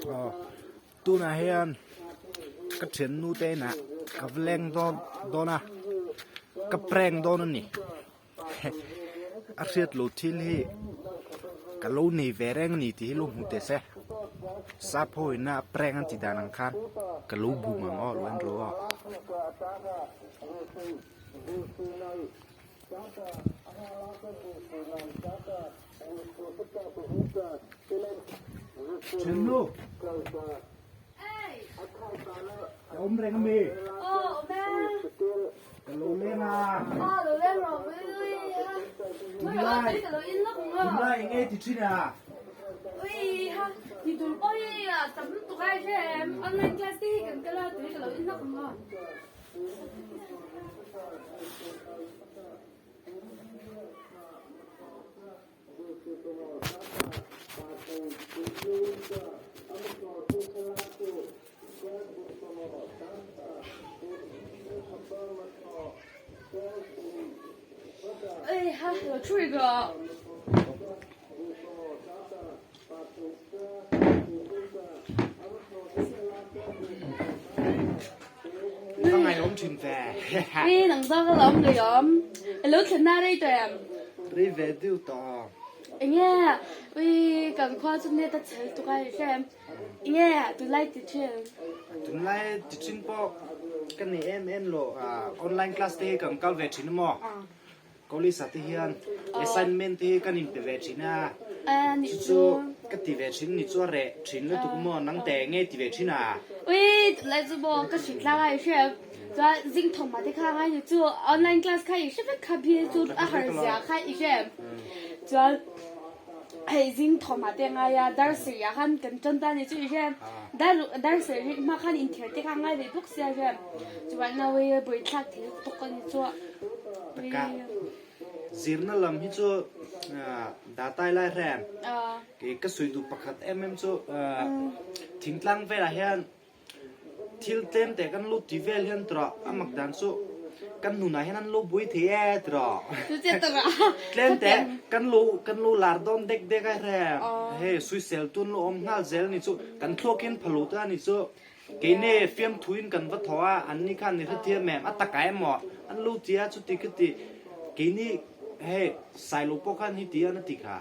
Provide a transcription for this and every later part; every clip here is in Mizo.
Aw tunah hian ka thiannu te inah ka va leng dawn dawn a ka prank dawn a ni a hriat loh thil hi ka lo nei ve reng a ni tih hi lo hmu teh se sap ho ina prank an tih dan ang khan ka lo bum ang aw lo en rawh aw. Thiannu ka awm reng ami? Ka lo leng a. Tunlai tunlai eng nge ti thin a? Ka ngaihawm thin ve. Ui, nang zawk a lawm ngaihawm. I lo thlen na rei tawh em? Rei ve deuh tawh. Enge, ui, kan khua chu net a chhel tuk a i hre em? Enge, tunlai ti thin? Tunlai ti thin pawh ka nei em em lo. Online class te hi kan kal ve thin emaw? College ah te hian assignment te hi kan in pe ve thin a, chu chu ka ti ve thin ni chu a reh thin lutuk maw nang te nge ti ve thin a? Ui tunlai chu maw ka hrilh tlang a i hre chuan zing thawm ah te kha ngai ni chu online class kha i hre vek kha bia chu a har zia kha i hre chuan hei zing thawm ah te ngai a dar sarih ah khan kan tan ta ni chu i hre dar dar sarih hma khan inthiar te kha ngai ve bawk sia hre chuan nawi buaithlak thei lutuk a ni chu. Taka zirna lam hi chu datai lai rem kei ka sawi duh pakhat em em chu thingtlang velah hian thil tlem teh kan lo ti vel hian tawh a mak dan chu kan nunah hian an lo buai thei e tawh tlem teh kan lo kan lo lar dawn dek dek a rem hei sawisel tu an lo awm nghal zel ni chu kan thluak hian pha lo ta ni chu. Keini fiamthuin kan va thaw a, anni khan ni hrethiam em, a taka emaw an lo ti a, chuti khiti keini hei Sailo pawh khan hiti an a ti kha,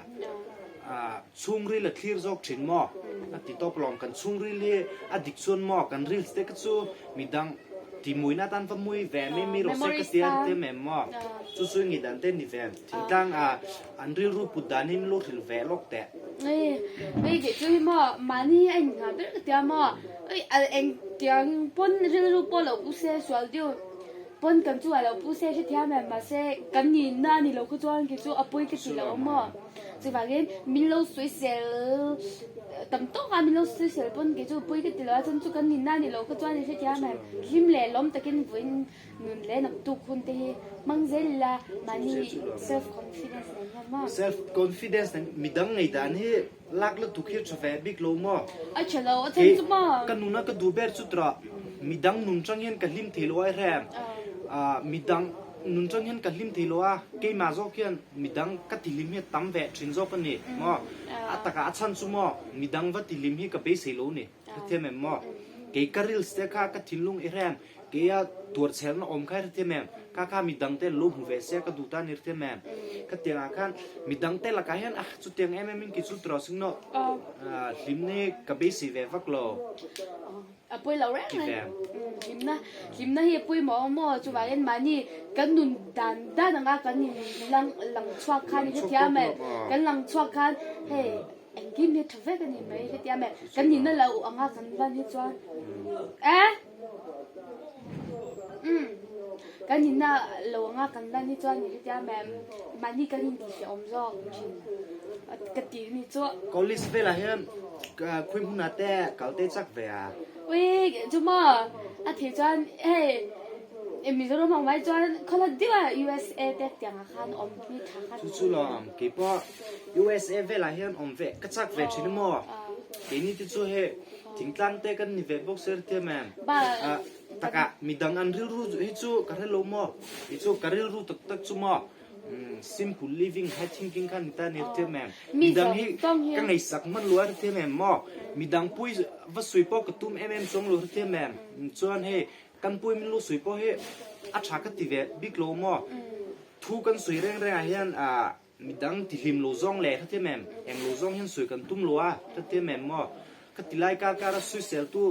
chhungril a thlir zawk thin maw a ti tawp alawm, kan chhungril hi a dik chuan maw kan reels te kha chu midang ti muina atan va mui ve mai mai rawh se ka ti a ti em em maw, chu chu ngi dan te ni ve, thingtlang ah an rilru put danin lo hrilh ve lawk teh. Ei kei chu hi maw mahni a inngah ber ka tia maw ei engtiang pawn rilru pawh lo pu se sual deuh pawn kan chungah lo pu se hrethiam em mahse kan nihna a ni lo kha chuan kei chu a pawi ka ti lo ang maw chuvangin min lo sawisel tam tawk a min lo sawisel pawn kei chu a pawi ka ti lo a chuan chu kan nihna a ni lo kha chuan i hrethiam em hlim leh lawm takin vawiin Nun leh naktuk hun te hi hmang zel ila mahni self confidence nen hian maw? Self confidence nen midang ngei dan hi lak lutuk hi a tha ve bik lo maw? A tha lo, a then chu maw? Ka nuna ka duh ber chu tura midang nun chang hian ka hlim thei lo a rem. Midang nun chang hian ka hlim thei lo a, keimah zawk hian midang ka ti hlim hi a tam ve thin zawk a ni maw? A takah a chhan chu maw midang va ti hlim hi ka beisei lo ni. Hrethiam em maw? Kei ka reels te kha ka thinlung i rem, keia tuarchhelna awm kha i hrethiam em? Kha kha midang te lo hmu ve sia ka duh ta ni hrethiam em? Khatiang ah khan midang te lakah hian ah chutiang em em in ki chu tiraw sing nawh hlim ni ka beisei ve vak lo. A pawi lo reng reng. Hlimna hlimna hi a pawimawh ang maw? Chuvangin mahni kan nun dan dan anga kan in lang lang chhuak khan i hrethiam em? Kan lang chhuak khan hei Engkim hi tha vek a ni mai hetia meh kan nihna lo anga kan lan hi chuan eh umm kan nihna lo anga kan lan hi chuan hetia meh mahni kan intihfiah awm zawk thin ka ti a ni chu. College velah hian khawi hmunah te kal te chak ve a? Ui chu maw a thei chuan hei Mizoram ang mai chuan khawla deuh a USA te tiang ah khan awm hi tha kha Chu chu lawm keipawh USA velah hian awm ve ka chak ve thin emaw? Keini te chu hei thingtlang te kan ni ve bawk sia tia ma'am. Takah midang an rilru hi chu ka hre lo maw? Kei chu ka rilru tak tak chu maw? Simple living high thinking kha ni ta ni te mem. Midang hi ka ngaihsak hman lo a te mem maw. Midang pui va sui pawh ka tum em em chuang lo te mem. Chuan hei kan pui min lo sui pawh hi a tha ka ti ve bik lo maw. Thu kan sui reng reng ah hian midang ti hlim lo zawng leh hre thiam em? Eng lo zawng hian sawi kan tum lo a hre thiam em maw? Ka ti lai kar kar a sawisel tu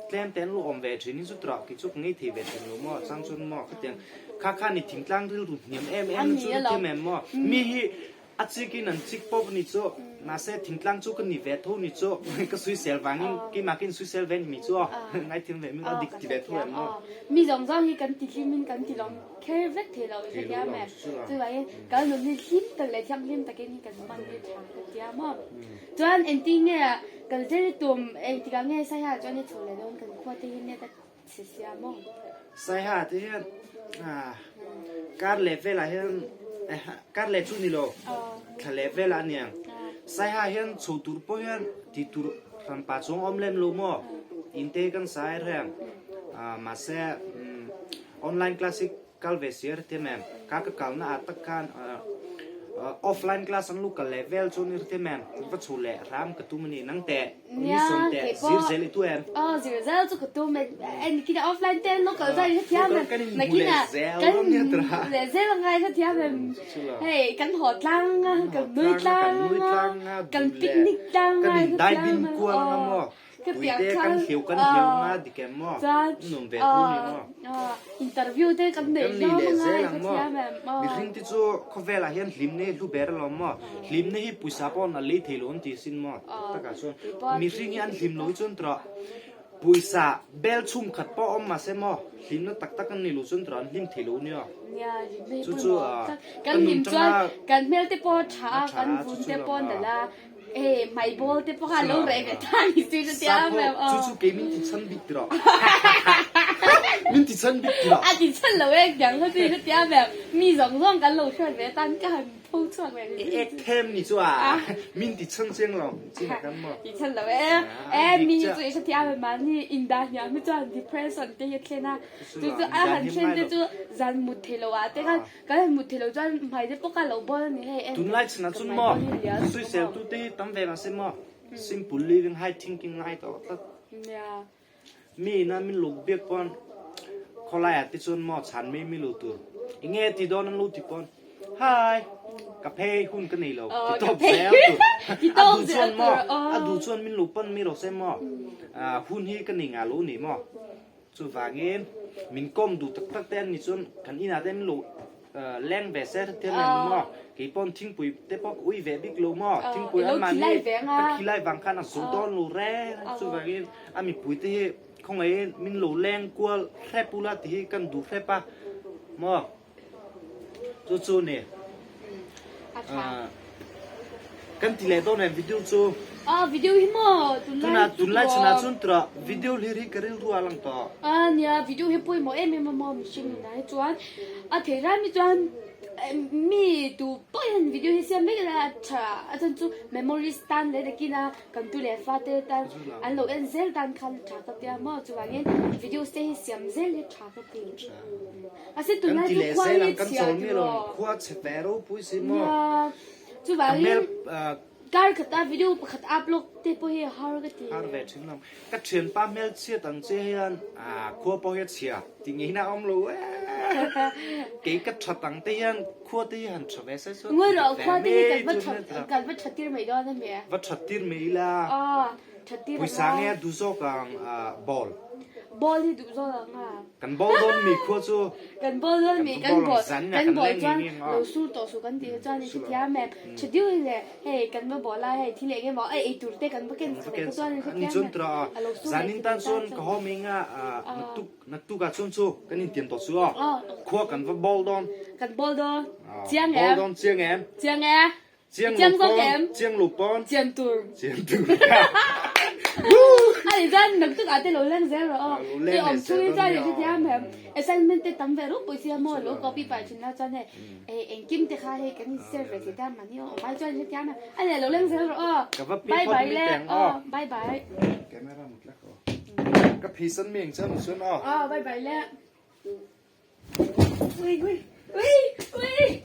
tlem te an lo awm ve thin hi chu tura kei chu ka ngei thei ve thin lo maw? Chang chuan maw khatiang kha kha ni thingtlang rilru hniam em em na chu hre thiam em maw? Mi hi a chik in an chik pawp ni chu mahse thingtlang chu ka ni ve tho ni chu ka sawisel vangin keimah ka in sawisel ve ni mi chu aw ngaithiam ve min a dik ti ve tho em maw? Mi zawng zawng hi kan ti hlim in kan ti lawm Kher vek thei lo i hrethiam em? Chuvangin kal nun hi hlim tak leh thianghlim takin hi kan hman hi tha ka tia maw? Chuan engtin nge kal zel i tum? Engtikah nge Saiha chuan i chho leh dawn kan khua te hi net a chhe sia maw? Saiha te hian kar leh velah hian kar leh chu ni lo thla leh velah a niang. Saiha hian chho tur pawh hian tih tur hranpa chuang awm lem lo maw? In te hi kan sa er reng mahse Online class hi kal ve si a ri thiam em? Kha ka kalna ah tak khan offline class an lu kal leh vel chu ni ri thiam em? Va chhu leh hram ka tum a ni. Nang teh, ni sawn teh, zir zel i tu em? Aw, zir zel chu ka tum e. Engtin offline te an lo kal zai i hrethiam em? Nakinah kan hmu leh zel a ngai hrethiam em? Hei, kan haw tlang a, kan nui tlang a, kan picnic tlang a, kan in dai kual anga maw? Puite kan hleu kan hleu nga dik em maw? Nuam ve thu ni maw? Interview te kan nei hlawm a ngai ka thiam em aw. Mihring te chu khawvel ah hian hlimna hi hlu ber alawm maw? Hlimna hi pawisa pawh a lei thei lo an ti asin maw? Takah chuan mihring hi an hlim lo hi chuan tawh pawisa bel chhum khat pawh awm mahse maw hlimna tak tak an nei lo chuan tawh an hlim thei lo nia. Chu chu kan hlim chuan kan hmel te pawh a tha a kan vun te pawh a nalh a. Hey, my ball te pawh kha lo reh ve ta ni chu chu tia Sapho, mem chu chu kei min ti chhan bik ti rawh. Min ti chhan bik ti rawh. A ti chhan lo e, tiang kha chu chu tia mem. Mi zawng zawng kan lo hriat ve tan ka han pho chhuak ve E ek them ni chu a. Min ti chhan chiang lo. Chi na kan maw. Ti chhan lo e. E mi chu i hre tia mem mahni indah hniam hi chuan depression te hi a thlen a. Chu chu a han thlen te chu zan mut thei lo ah te khan Kan han hmuh theih loh chuan hmai te pawh kha lo bawl a ni hei en Tunlai chhan ah chuan maw sawisel tu te hi tam ve mahse maw simple living high thinking ngai tawh tlat. Mi ina min luk biak pawn khawlai ah te chuan maw chhan mai mai lo tur enge ti dawn an lo ti pawn hi ka phei hun ka nei lo ti tawp zel tur a duh chuan maw a duh chuan min lo pan mai rawh se maw hun hi ka nei ngah lo ni maw. Chuvangin, min kawm duh tak tak te an ni chuan kan inah te min lo leng ve se hrethiam em ni maw? Kei pawn thingpui te pawh ka ui ve bik lo maw? Thingpui an mahni ka khilai vang khan a zo dawn lo reng reng. Chuvangin, a mipui te hi khawngaihin min lo leng kual hrep ula ti hi kan duh hrep a maw? Chu chu ni. Kan ti leh dawn em video chu. Ah video hi maw tunlai tunlai chhan ah chuan tura video hlir hi ka rilru a lang tawh. Ah nia video hi pawimawh em em a maw mihring nunah hi chuan a thei ram hi chuan mi tu pawh hian video hi siam vek ila a tha a chhan chu memories tan leh takin a Kan tu leh fate tan an lo en zel tan khan tha ka tia maw chuvangin videos te hi siam zel hi tha ka ti. Mahse tunlai chu khua hi chhia tiraw. Khua chhe ve ropui si maw. Nia chuvangin kar khata video pakhat upload te pawh hi har ka ti. Har ve thin lo. Ka thianpa hmel chhiat ang che hian khua pawh hi a chhia ti ngei na a awm lo e. Kei ka that ang te hian khua te hi han tha ve se chuan Ngawi rawh khua te hi kan va that kan va that tir mai dawn a mi. Va that tir mai ila. Aw that tir Pawisa nge a duh zawk ang ball. Ball hi duh zawk ang a. Kan ball dawn mi khua chu. Kan ball dawn mi kan ball kan ball chuan lo sur tawh suh kan tih hi chuan i hrethiam em. Tha deuh hi le hei kan va ball a hei thil eng emaw a ei tur te kan va ken sak leh kha chuan i hrethiam em. A lo sur leh thil tan chuan ka haw mai anga naktuk naktuk ah chuan chu kan intiam tawh chu aw khua kan va ball dawn. Kan ball dawn. Chiang em. Ball dawn chiang em. Chiang e. Chiang lo pawn, chiang lo pawn. Chian tur. Chian tur. Ani chuan naktuk ah te lo leng zel rawh aw. I awm chhung hi chuan i hrethiam em. Assignment te tam ve rup pawh sia maw lo copy pah thin la chuan hei eh engkim te kha hei kan in share ve thei ta mahni aw awm ai chuan i hrethiam em. Ani lo leng zel rawh aw. Ka va pi Bye phawt bye mi le teng aw. aw bye bye. Camera mut lek aw. Ka phisan mi eng chuan chuan aw. Aw bye bye le. Ui ui ui ui.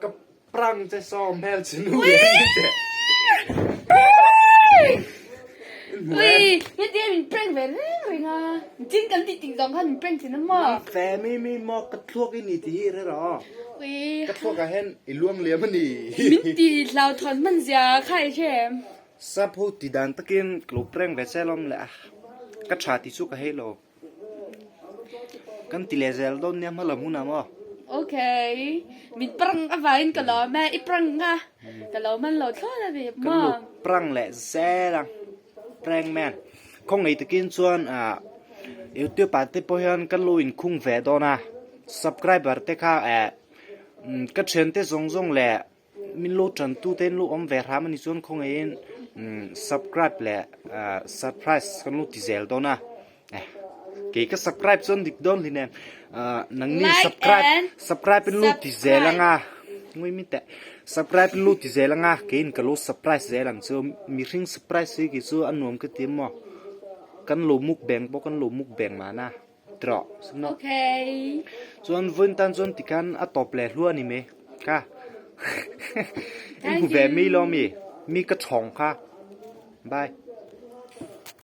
Ka prang che saw hmel che nu le ni teh. Ui, hetia min prank ve reng reng a. Chin kan tih tik zawng khan min prank thin a maw? Fe mi mi maw ka thluak i ni ti hi hre rawh. Ui. Ka thluak ah hian i luang liam a ni. Min ti hlauhthawn hman zia kha i hre em? Sap ho ti dan takin ka lo prank ve che lawm le a. Ka tha ti chu ka hei lo. Kan ti leh zel dawn nia hma lam hunah maw? Okay. Min prang avangin ka lawm e. I prang a. Ka lo man lo thlawt a ni maw? Kan lo prang leh zel ang. Prank man. Khawngaih takin chuan ah YouTube ah te pawh hian kan lo inkhung ve dawn a. Subscriber te kha eh ka thiante zawng zawng leh Min lo tantu te in lo awm ve hram a ni chuan khawngaihin subscribe leh surprise kan lo ti zel dawn a kei ka subscribe chuan dik dawn hlin em nangni subscribe subscribe in lo ti zel anga ngui mi teh subscribe in lo ti zel anga keiin ka lo surprise zel ang chu mihring surprise hi kei chu a nuam ka ti maw kan lo mukbang pawh kan lo mukbang mahna. Trawh sum no. Okay. Chuan vawiin tan chuan tikhan a tawp leh hluah a ni mai kha. In hmu ve mi lo mi? Mi ka chhawng kha. Bye.